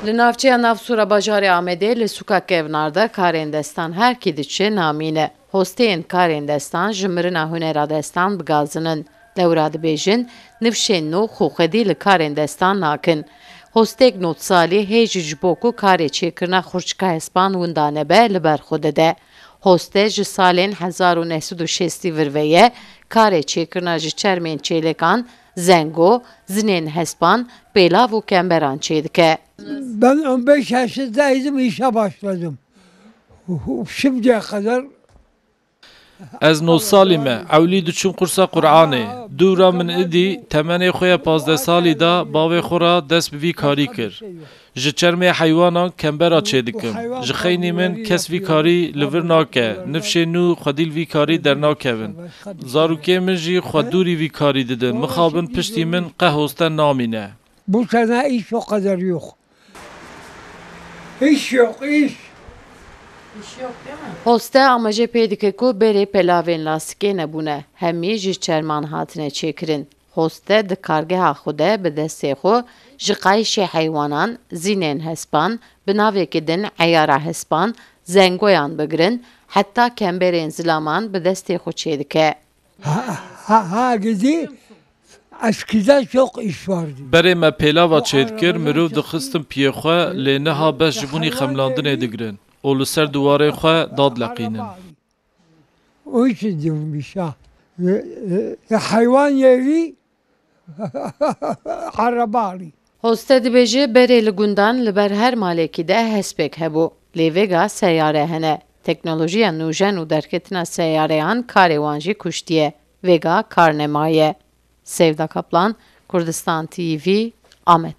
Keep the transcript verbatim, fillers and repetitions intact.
Li navçeya Navsûra bajarê Amedê li sûka Kevnar de karên destan her kî diçe namîne. Hosteyên karên destan ji mirina hunera destan bi gazin in. Lewra dibêjin, nifşên nû xwe xwedî li karên destan nakin. Hostek nod salî hê jî ji bo ku karê çêkirina xurçika hespan winda nebe li ber xwe dide. Hoste ji salên hezar û neh sed û şêstî vir ve ye, karê çêkirina ji çermên çêlekan, zengo, zinên hespan, pêlav û kemberan çêdike. Ben on beş yaşındaydım, işe başladım. Şimdiye kadar. Ez nod salî me, ewlî diçûm qursa Qur'anê. Dûra min idî, temenê xwe ya pazdeh salî de bavê xwe re dest bi vî karî kir. Ji çermê heywanan kembera çêdikim. Ji xeynî min kes vî karî li vir nake, nifşên nû xwedî li vî karî dernakevin. Zarokê min jî xwe dûrî vî karî didin, mixabin piştî min qeh hoste namîne. Bu sene iş o kadar yok. İş yok, iş. Hoste amaje pê dike ku berê pelavên lastikê nebûne, hemî ji çerman hatine çêkirin. Hoste di kargeha xwe de bi destê xwe ji qayîşê heywanan, zînên hespan, bi navekî din eyara hespan, zengoyan bigirin, heta kemberên zilaman bi destê xwe çêdike. Ha, ha, ha, gidi. Eskiden çok iş vardı. Berê me pêlava çêdikir, mirov dixistin piyê xwe, lê niha bes ji bûnî xemlandinê digirin û li ser diwarên xwe dadleqînin. O için diyorum iş ha. E, e, e, hayvan yeri, araba alayım. Hoste dibêje, berê li gundan li ber her malekî de hespêk hebû. Lê vêga seyare hene. Teknolojiya nûjen û derketina seyareyan karê wan jî kuştiye. Vêga kar nemaye. Sevda Kaplan, Kurdistan T V, Amed.